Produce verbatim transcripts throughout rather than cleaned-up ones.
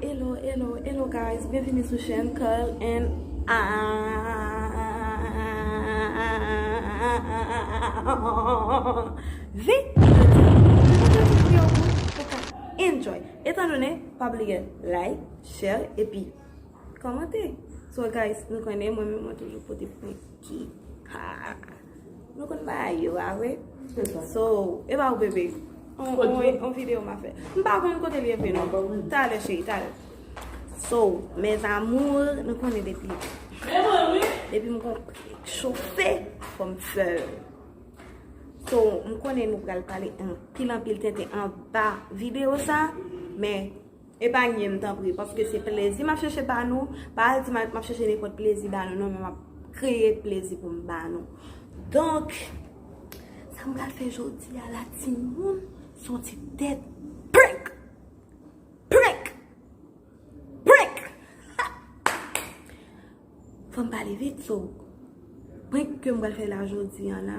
Hello, hello, hello guys, byenvini sou chèn Curl and Ivy. Enjoy. Etandone, pa bliye like, share, epi kòmante. So guys, nou konnen mwen menm mwen toujou pote prank ki ha. Nou konn bagay yo a vre. So, e pa ou bebe. On, on, on videyo m a fè. M pa konn kote li ye vre non. Talè cheri, talè. So, mes amours, nou konnen depi depi m gon prank chofe, fò m fè l. So, m konnen nou pral pale anpil anpil tenten anba videyo sa, men epanye m tanpri, paske se plezi m ap chèche ba nou. Pa al di m ap chèche nenpòt plezi ba nou non, men m ap kreye plezi pou m ba nou. Donk, sa m pral fè jodi a la timoun, se yon ti tèt prank. Prank! Prank! Fò m pale vit, so prank ke m pral fè la jodi an la,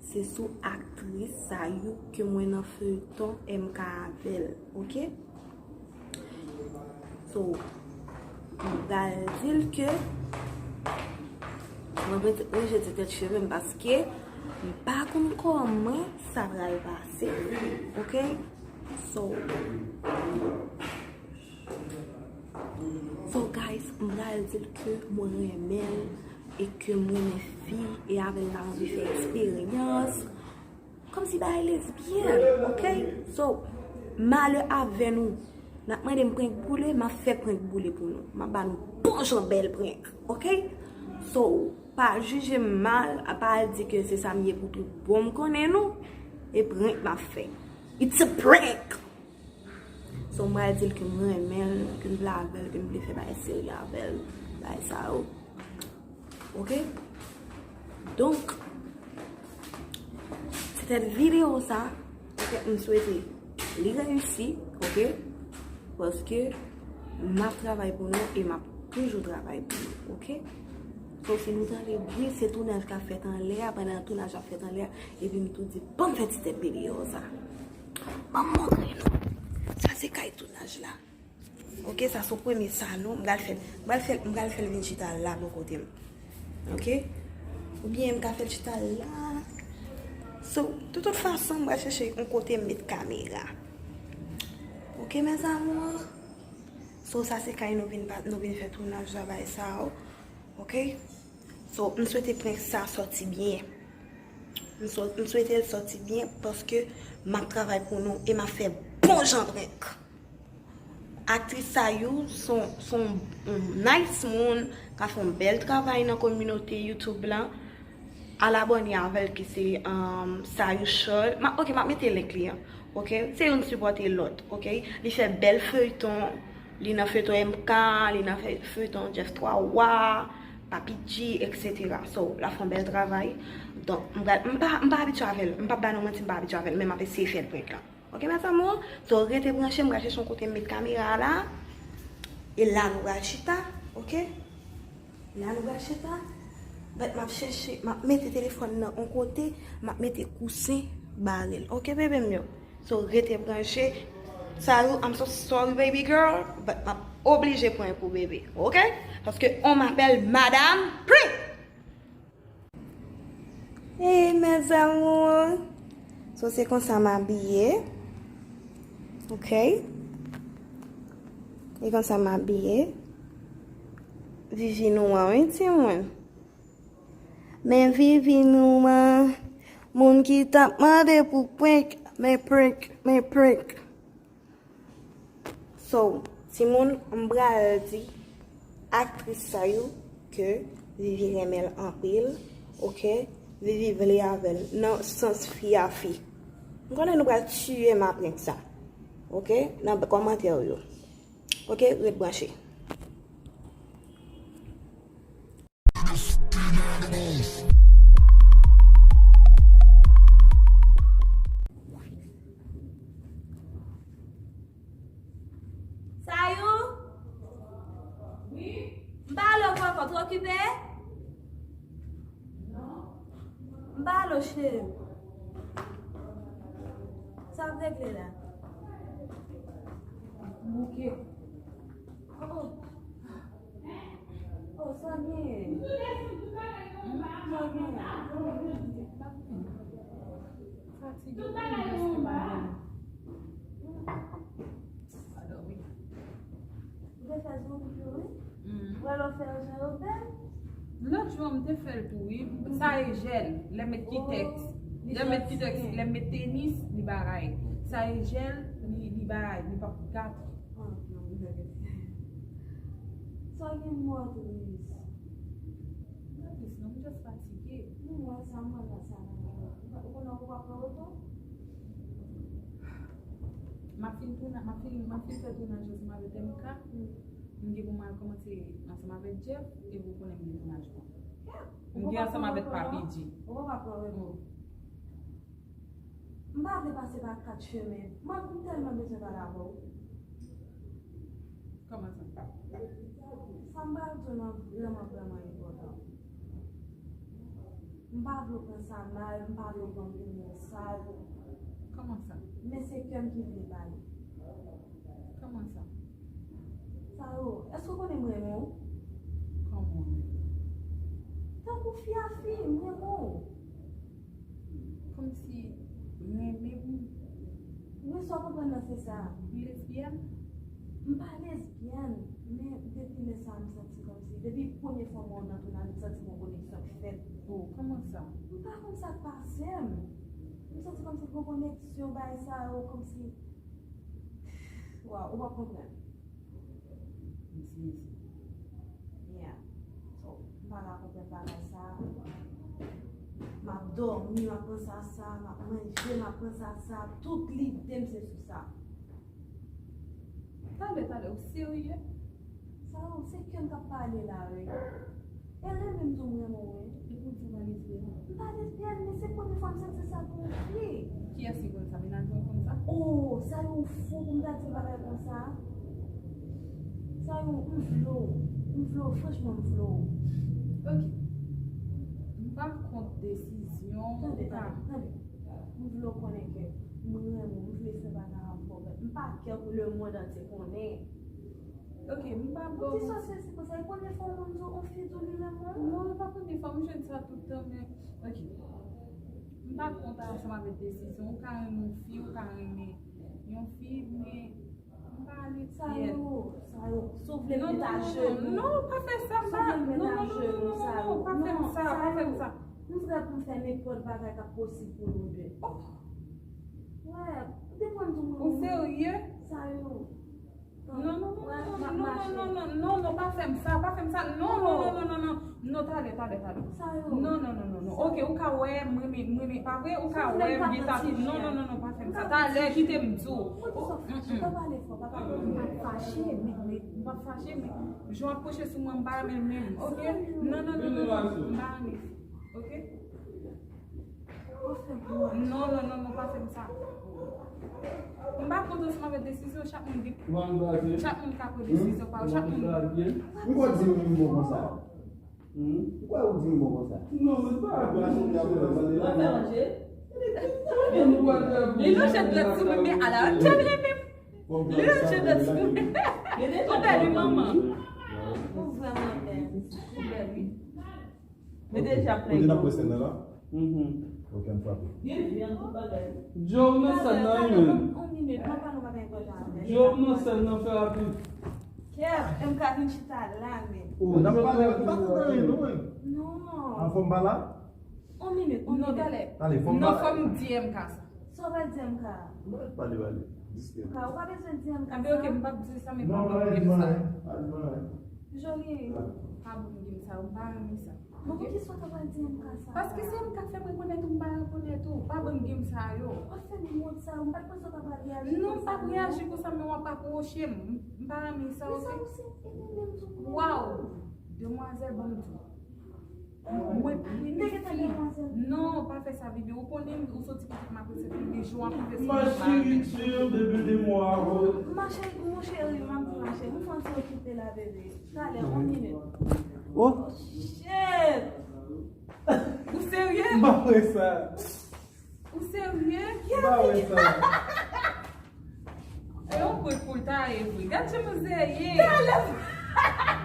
se sou aktris Sayou ke m wè nan feyton M K avè l, oke? So, m pral di l ke mwen ranje ti tèt cheve m paske m pa konn kòman sa pral pase, oke? So, So guys, m pral di l ke mwen renmen l e ke m renmen fi e avè l m ta anvi fè eksperyans. Kòmsi bagay lesbyèn, oke? So, malè avè nou. N ap mande m prank boule, m ap fè prank boule pou nou. M ap ba nou bon jan bèl prank, oke? So, pa jije m mal, pa al di ke se sa m ye pou tout bon m konnen nou. E prank m ap fè. It's a prank! So, m pral di l ke m renmen l, ke m vle avè l, ke m vle fè bagay serye avè l, bagay sa yo. Oke? Donk, se tèt videyo sa, oke, m swete li reyisi, oke? Paske m ap travay pou nou e m ap toujou travay pou nou, oke? So, si nou tande bri, se tounaj k ap fèt anlè a, pandan tounaj ap fèt anlè a, epi m tou di, ban m fè ti tèt videyo sa. Ban m montre nou. Sa se kay tounaj la. Oke, sa se premye salon. M pral fè, m pral fè, m pral fè l vin chita la bò kote m. Oke? Oubyen m ka fè l chita la. So, de toute façon, m pral chèche yon kote m met kamera. Oke, mes amours? So, sa se kay nou vin pa, nou vin fè tounaj la, bagay sa yo. Oke? So, m swete prank sa sòti byen. M sou-, m swete l sòti byen paske m ap travay pou nou e m ap fè bon jan prank. Aktris Sayou se yon, se yon, yon nice moun, ka fè yon bèl travay nan kominote YouTube lan. Al abòne avè l ki se, um, Sayou Charles. Ma, oke, m ap mete link li an. Oke? Se youn sipòte lòt, oke? Li fè bèl feyton, li nan feyton M K, li nan fey-, feyton Jeff Twa Wa, Papi G, et cetera. So, l ap fè yon bèl travay. Donk, m pral, m pa, m pa abitye avè l. M p ap ba nou manti, m pa abitye avè l, men m ap eseye fè l prank lan. Oke, mes amours? So, rete branche, m pral chèche yon kote m met kamera a la. E la nou pral chita, oke? La nou pral chita. But m ap chèche, m ap mete telefòn nan yon kote, m ap mete kousen bare l. Oke, bebe m yo? So, rete branche. Sayou, I'm so sorry, baby girl, but m ap oblije pran pou bebe, oke? Paske on m apèl Madam Prank. Hey, mes amours. So, se konsa m abiye. Oke? E konsa m abiye. Vivi nou an, wi, timoun. Men Vivi nou an. Moun ki t ap mande pou prank, men prank, men prank. So, timoun, m pral di aktris Sayou ke Vivi renmen l anpil, oke? Vivi vle avè l nan sans fi a fi. M konnen nou pral tiye m a prank sa, oke? Nan kòmantè yo. Oke, ret branche. Sayou? Wi? M pale w kòkòt, ou okipe? Non. M pale w cheri. Sa w ap regle la? Bouke. Fè zon yo, wi. Wè lè w fè jan yo bèl. Lòt jou an, m te fè l tou, wi. Sa e jèl. Lè m met kitèks. Lè m met kitèks, lè m met tenis, li bagay. Sa e jèl, li, li bagay, li p ap gat. Sa gen mwen tris. M pa tris non, m just fatige. Non, mwen sa, mwen la, sa nan mwen. Ou konnen ou pa pran repo? M ap fin tounen, m ap fin, m ap fin fè tounaj ansanm avèk M K. M gen pou m al kòmanse ansanm avèk Jeff, epi ou konnen m gen tounaj pou. M gen ansanm avèk Papi G. Ou pa pran repo. M pa vle pase pa kat chemen. Mwen, m tèlman bezwen pale avè w. Kòman sa? Sa m pral di w lan vrèman, vrèman enpòtan. M pa vle w pran sa mal, m pa vle w pran pou mwen sal. Kòman sa? Men se kè m ki vle pale. Kòman sa? Sa yo, èske w konnen m renmen w? Kòman w renmen? Tankou fi a fi, m renmen w. Kòmsi renmen m. Wi, sa w konprann nan se sa. Ou lesbyèn? M pa lesbyèn, men depi lè sa a m santi kòmsi, depi premye fwa m wè w nan tounaj, m santi gon koneksyon ki fèt. Oh, kòman sa? M pa konn sa k pase m. M santi kòmsi gon koneksyon, bagay sa yo, kòmsi, waw, ou p ap konprann. M sezi. Yeah. So, m pa ka konprann bagay sa. M ap dòmi, m ap panse a sa, m ap manje, m ap panse a sa. Tout lide m se sou sa. Talè, talè, ou serye? Sa yo, se kè m k ap pale la, wi. E renmen m tou m renmen w, wi. Epi w di w pa lesbyèn? M pa lesbyèn, men se premye fwa m santi sa pou yon fi. Kiyès ki konn sa? Mennaj ou konn sa? Oh, sa yo fou pou m ta di yon bagay konsa. Sa yo, m vle w. M vle w, franchman, m vle w. Ok. M pa kont desizyon ou ka. Tande, tande, tande. M vle w konnen ke m renmen w, m vle fè bagay avè w. M pa kè pou lemonn antye konnen. Ok, m pa ba w manti. Ou di sa se, se konsa, e premye fwa yon moun di w, yon fi di w li renmen w? Non, e pa premye fwa, m jwenn sa tout tan, men, ok. M pa kont ansanm avèk desizyon. Ou ka renmen yon fi, ou ka renmen yon fi, men m pa ale. Sa yo, sa yo, si w vle m met ajenou. Non, non, non, non, pa fè sa, m pa, non, non, non, non, non, non, pa fè m sa, pa fè m sa. M prè pou m fè nenpòt bagay k ap posib pou nou de. Oh. Wè, depi w di w renmen m. Ou serye? Sa yo. Non, non, non, non, non, non, non, non, non, pa fè m sa, pa fè m sa. Non, non, non, non, non, non. Non, talè, talè, talè. Non, non, non, non, non. Ok, ou ka wè, m renmen, m renmen, pa vre? Ou ka wè, m gen tatu. Non, non, non, non, pa fè m sa. Talè, kite m di w. M pa pale fò, pa pale fò. M pa fache, men, men, m pa fache, men jan w ap pwoche sou mwen, m pa renmen l menm, ok? Non, non, non, non, non, m pa renmen. Ok? Non, non, non, non, pa fè m sa. M pa kont ansanm avèk desizyon, chak moun gen, chak moun ka pran desizyon pa yo, chak moun. Ou kwè di m bon konsa? Hmm? Ou kwè ou di m bon konsa? Non, men pa. Li lonje dwèt sou mwen, men ala m tèl renmen. Li lonje dwèt sou mwen. Ou bèl wi, manman. Ou vrèman bèl. Ou bèl wi. Men deja plen. Kote n ap wè sèn nan la? Mhm. Ok, ann frape. Gen vyann, tout bagay. Joe nan sèn nan wi, men. On minit, mwen pa nou pa gen kòd avè. Joe nan sèn nan, fè rapid. Kèt, M K vin chita la, men. Oh, n ap pale, nou pa tande anyen, non, men. Non. Anfòm pa la? On minit, on minit. Non, talè. Talè, fò m pale. Non, fò m di M K sa. Sa w pral di M K? Pale, pale. Diskè. M K, ou pa bezwen di M K sa. Anben, ok, m p ap di sa, men pa ban m di M K sa. Jolie. Pa ban m di M K sa, m pa renmen sa. Bon, poukisa w ta pral di M K sa? Paske se M K k fè m rekonèt ou, m pa rekonèt ou. Pa ban m di M K sa yo. W ap fè m wont sa yo, m pa t panse w ta pral reyaji konsa. Non, m p ap reyaji konsa, men w ap apwoche m. M pa renmen sa, ok? Men sa ou se, e nou menm tou. Waw! Demwazèl, ban m di w. Mwen premye fi. Non, pa fè sa, bebe. Ou konnen ou soti pitit m ap resevwa, men jan w ap rive sou mwen, m pa renmen. Ma chérie, tu es un bébé de moi. Ma chérie, mon chéri, m ap di ma chérie, m fè yon ti okipe la, bebe. Talè, on minit. Oh. Oh, shit. Ou serye? M pa wè sa. Ou serye? M pa wè sa. E yon prank pou l ta ye vre. Gad jan manzè ye. Talè.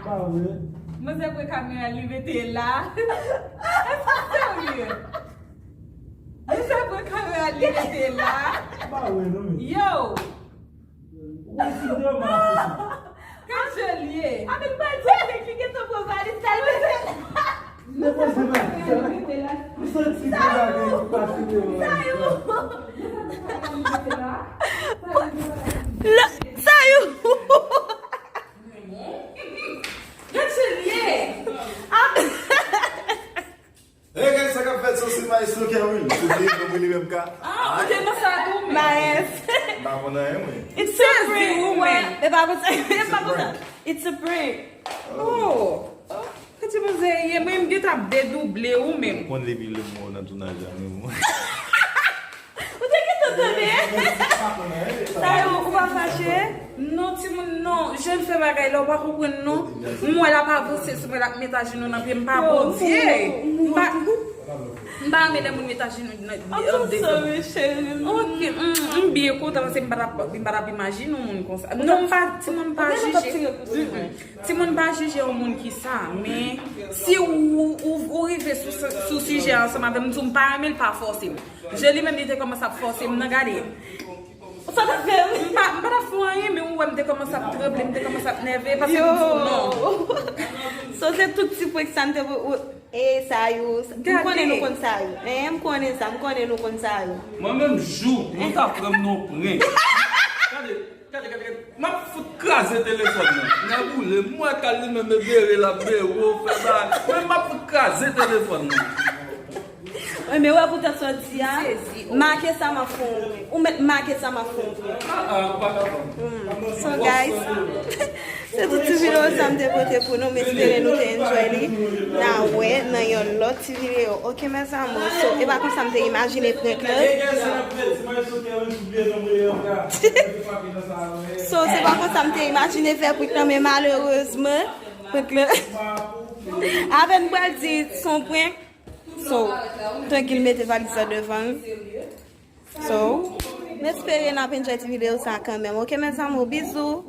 Pa vre. Manzè pran kamera li mete la. Èske w serye? Manzè pran kamera li mete la. Pa vre non men. Yo. Ou konsideman. Gad Chèlye. Apèn pral di ki gen ton pran valiz, tèlman se. Depoze valiz la. M santi gen bagay ki pase deyò la. Sayou. Sayou. Gad Chèlye. Hey guys, sa k ap fèt? So se Maestro Kerwin. Se vle nou li menm ka. Ah, ou te nan sa tou, men. Maes. M pa konn anyen, mwen. It's a prank. Ou wè, e pa konsa, e pa konsa. It's a prank. Oh. Kati mwen ye, mwen m gen t ap dedouble ou menm. Ou konn depi lè mwen nan tounaj la, men mwen. Ou te gentan tande? Sa yo, ou pa fache? Non, timoun, non. Jan l fè bagay la, ou pa konprann, non. M wè l ap avanse sou mwen, l ap met ajenou nan pye m, pa Bondye. M pa, m pa renmen lè moun met ajenou nan, nan devan. Ok, m, m byen kontan, paske m pa t ap, m pa t ap imajine yon moun konsa. Non, m pa, timoun, m pa jije. Mm, mm. Timoun, pa jije yon moun ki sa, men si ou, ou, ou rive sou, sou sijè ansanm avè m, m di w m pa renmen l, pa fòse m. Je li menm li te kòmanse ap fòse m nan gade. Sa t ap fè m? M pa, m pa t ap fè anyen, men ou wè m te kòmanse ap tranble, m te kòmanse ap nève, paske m di w non. So se tout ti prank sa m te pou, ou, e Sayou, m konnen nou konn Sayou. Eh, m konnen sa, m konnen nou konn Sayou. Mwen menm jou, nou ta pran m nan prank. Gade, gade, gade, gade. M ap fout kraze telefòn nan. Nèboule, m wè Kal li menm e bere l ap bere w, fè bagay. Mwen m ap fout kraze telefòn nan. Wi, men wè poutèt sa w di a, make sa m ap fè w. Ou mèt make sa m ap fè w. Ah, ah, m pa kapab. Hmm. So, guys, se tout ti videyo sa m te pote pou nou. M espere nou te enjoy li. N a wè nan yon lòt ti videyo. Ok, mes amours. So, e pa konsa m te imajine prank lan. So, se pa konsa m te imajine fè prank lan, men malerezman, prank lan. Apèn m pral di se yon prank. So, trankil, mete valiz la devan l. So, m espere n ap enjoy ti videyo sa kanmenm. Ok, mes amours, bizou.